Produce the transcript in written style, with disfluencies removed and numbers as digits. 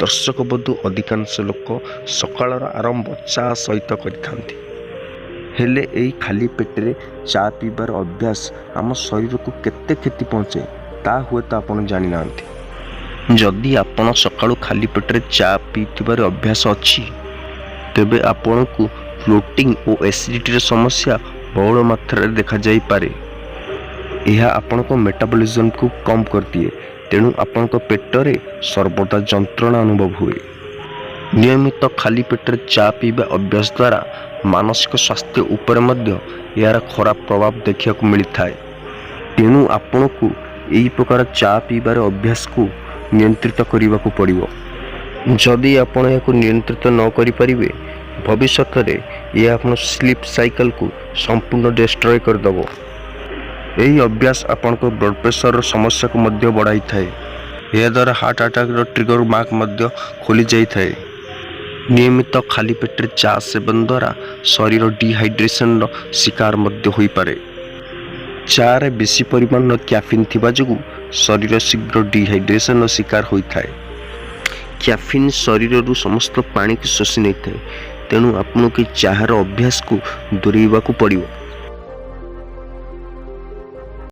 ଦର୍ଶକ ବନ୍ଧୁ, ଅଧିକାଂଶ ଲୋକ ସକାଳର ଆରମ୍ଭ ଚା ସହିତ କରିଥାନ୍ତି। ହେଲେ ଏହି ଖାଲି ପେଟରେ ଚା ପିଇବାର ଅଭ୍ୟାସ ଆମ ଶରୀରକୁ କେତେ କ୍ଷତି ପହଞ୍ଚାଏ, ତାହା ହୁଏତ ଆପଣ ଜାଣିନାହାନ୍ତି। ଯଦି ଆପଣ ସକାଳୁ ଖାଲି ପେଟରେ ଚା ପିଉଥିବାର ଅଭ୍ୟାସ ଅଛି, ତେବେ ଆପଣଙ୍କୁ ବ୍ଲୋଟିଂ ଓ ଏସିଡ଼ିଟିର ସମସ୍ୟା ବହୁଳ ମାତ୍ରାରେ ଦେଖାଯାଇପାରେ। ଏହା ଆପଣଙ୍କ ମେଟାବଲିଜମକୁ କମ୍ କରିଦିଏ, ତେଣୁ ଆପଣଙ୍କ ପେଟରେ ସର୍ବଦା ଯନ୍ତ୍ରଣା ଅନୁଭବ ହୁଏ। ନିୟମିତ ଖାଲି ପେଟରେ ଚା ପିଇବା ଅଭ୍ୟାସ ଦ୍ୱାରା ମାନସିକ ସ୍ୱାସ୍ଥ୍ୟ ଉପରେ ମଧ୍ୟ ଏହାର ଖରାପ ପ୍ରଭାବ ଦେଖିବାକୁ ମିଳିଥାଏ। ତେଣୁ ଆପଣଙ୍କୁ ଏହି ପ୍ରକାର ଚା ପିଇବାର ଅଭ୍ୟାସକୁ ନିୟନ୍ତ୍ରିତ କରିବାକୁ ପଡ଼ିବ। ଯଦି ଆପଣ ଏହାକୁ ନିୟନ୍ତ୍ରିତ ନ କରିପାରିବେ, ଭବିଷ୍ୟତରେ ଏହା ଆପଣ ସ୍ଲିପ୍ ସାଇକେଲକୁ ସମ୍ପୂର୍ଣ୍ଣ ଡେଷ୍ଟ୍ରୟ କରିଦେବ। ଏହି ଅଭ୍ୟାସ ଆପଣଙ୍କ ବ୍ଲଡ଼ ପ୍ରେସରର ସମସ୍ୟାକୁ ମଧ୍ୟ ବଢ଼ାଇଥାଏ। ଏହାଦ୍ୱାରା ହାର୍ଟ ଆଟାକର ଟ୍ରିଗର ମାର୍କ ମଧ୍ୟ ଖୋଲିଯାଇଥାଏ। ନିୟମିତ ଖାଲି ପେଟରେ ଚା ସେବନ ଦ୍ୱାରା ଶରୀର ଡିହାଇଡ୍ରେସନର ଶିକାର ମଧ୍ୟ ହୋଇପାରେ। ଚାରେ ବେଶୀ ପରିମାଣର କ୍ୟାଫିନ୍ ଥିବା ଯୋଗୁଁ ଶରୀର ଶୀଘ୍ର ଡିହାଇଡ୍ରେସନର ଶିକାର ହୋଇଥାଏ। କ୍ୟାଫିନ୍ ଶରୀରରୁ ସମସ୍ତ ପାଣିକୁ ଶୋଷି ନେଇଥାଏ। ତେଣୁ ଆପଣଙ୍କୁ ଏହି ଚାହାର ଅଭ୍ୟାସକୁ ଦୂରେଇବାକୁ ପଡ଼ିବ।